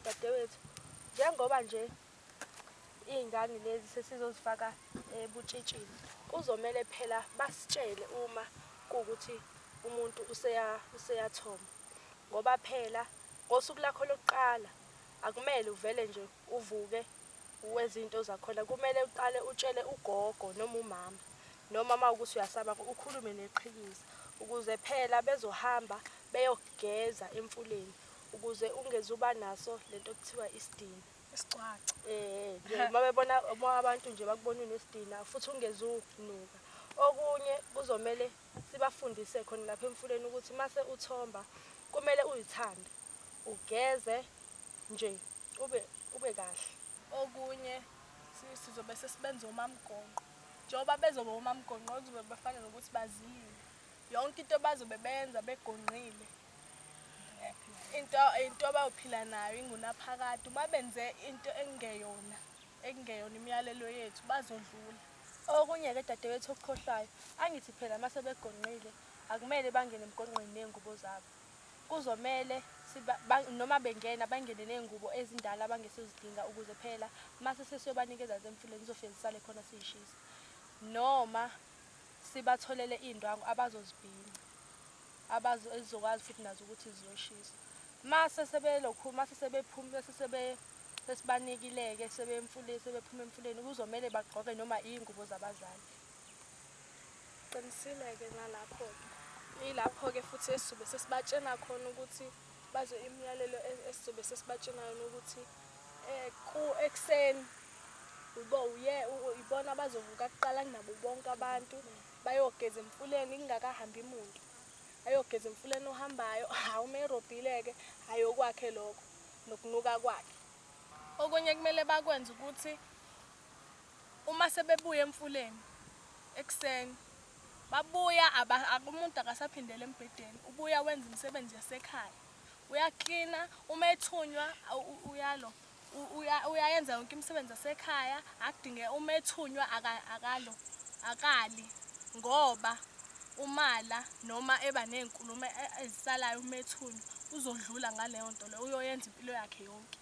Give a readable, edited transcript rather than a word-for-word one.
Dadewethu, njengoba nje iy'ngane lezi sesizozifaka ebutshitshini, kuzomele phela basitshele uma kuwukuthi umuntu useyathomba. Ngoba phela ngosuku lakho lokuqala akumele uvele nje uvuke wenze iy'nto zakhona, kumele uqale utshele ugogo noma umama, noma uma kuwukuthi uyasaba ukhulume neqhikiza ukuze phela bezohamba beyokugeza emfuleni ukuze ungezuba naso lento okuthiwa isidina. Isigcwagcwa. Nje uma bebona uma abantu nje bakubona unesidina futhi ungezunuka. Okunye kuzomele sibafundise khona lapha emfuleni ukuthi mase uthomba kumele uyithande, ugeze nje ube kahle. Okunye sizobe sesibenza omamgonqo. Njengoba bezoba omamgonqo kuzobe befana nokuthi bazilile. Yonke into bazobe beyenza begonqile. Into abayophila nayo ingunaphakade. Uma benze into ekungeyona imiyalelo yethu bazodlula. Okunye-ke dadewethu okukhohlwayo, angithi phela mase begonqile akumele bangene emgonqweni ney'ngubo zabo. Kuzomele noma bengena bangene ney'ngubo ezindala abangesozidinga ukuze phela mase sesiyobanikeza emfuleni zizofike zisale khona siyishisa. Noma sibatholele iy'ndwangu abazozibhinca, ezizokwazi futhi nazo ukuthi ziyoshisa. Mase sebelokhu, mase sebephuma, mase sesibanikile-ke sebemfuleni, sebephuma emfuleni, kuzomele bagqoke noma iy'ngubo zabazali. Qinisile-ke ngalapho-ke. Yilapho-ke futhi esizobe sesibatshena khona ukuthi bazo imiyalelo esizobe sesibatshena yona ukuthi ekuseni ibona abazovuka kuqala kunabo bonke abantu, bayogeza emfuleni kungakahambi muntu. Ayogeza emfuleni ohambayo, hhawu uma erobhile-ke, hhayi okwakhe lokho nokunuka kwakhe. Okunye kumele bakwenze ukuthi uma sebebuya emfuleni ekuseni, babuya umuntu akasaphindele embhedeni, ubuya wenza imisebenzi yasekhaya. Uyaklina, uma ethunywa uyalo, uyayenza yonke imisebenzi yasekhaya, akudinge uma ethunywa akalo, akali ngoba umala noma eba ney'nkulumo ezisalayo uma ethunywa, uzodlula ngaleyo nto leyo, uyoyenza impilo yakhe yonke.